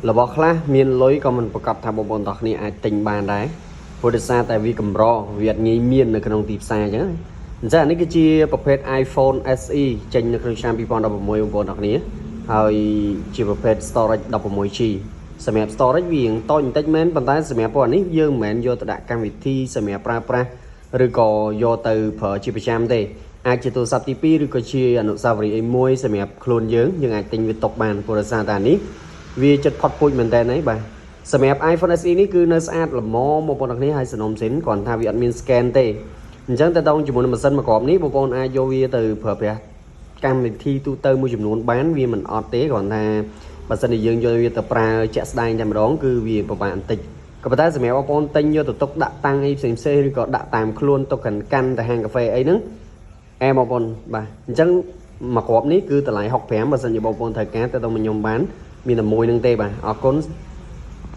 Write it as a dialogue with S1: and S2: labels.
S1: របស់ខ្លះមានលុយក៏មិនប្រកាសថាបងប្អូនទាំងគ្នាអាចទិញបានដែរព្រោះដោយសារតែវាកម្រវាអត់ងាយមាននៅក្នុងទីផ្សារអញ្ចឹងណាអញ្ចឹងអានេះគឺជាប្រភេទ iPhone SE ចេញនៅក្នុងឆ្នាំ2016បងប្អូនទាំងគ្នាហើយជាប្រភេទ storage 16 GB សម្រាប់ storage វារៀងតូចបន្តិចមែនប៉ុន្តែសម្រាប់ពណ៌នេះយើងមិនមែនយកទៅដាក់កម្មវិធីសម្រាប់ប្រើប្រាស់ឬក៏យកទៅប្រើជាប្រចាំទេអាចជាទូរស័ព្ទទី2ឬក៏ជាអនុស្សាវរីយ៍អីមួយសម្រាប់ខ្លួនយើងយើងអាចទិញវាទុកបានព្រោះដោយសារតែនេះវាចិត្តផុតពូជមែនតើហើយបាទសម្រាប់ iPhone SE នេះគឺនៅស្អាតល្មមបងប្អូនទាំងគ្នាហើយសំណុំសិនគ្រាន់ថាវាអត់មាន scan ទេអញ្ចឹងតើតងជាមួយនឹងម៉ាស៊ីនមួយគ្រាប់នេះបងប្អូនអាចយកវាទៅប្រើប្រាស់កម្មវិធីទូទៅមួយចំនួនបានវាមិនអត់ទេគ្រាន់ថាបើសិនជាយើងយកវាទៅប្រើជាក់ស្ដែងតែម្ដងគឺវាពិបាកបន្តិចក៏ប៉ុន្តែសម្រាប់បងប្អូនទិញយកទៅទុកដាក់តាំងអីផ្សេងផ្សេងឬក៏ដាក់តាមខ្លួនទុកកាន់កាន់ទៅហាងកាហ្វេអីហ្នឹងអែបងប្អូនបាទអញ្ចឹងមួយគ្រាប់នេះគឺតម្លៃ65បើសិនជាបងប្អូនត្រូវការទៅទៅមកខ្ញុំបានមានតែមួយនឹងទេបាទអរគុណ។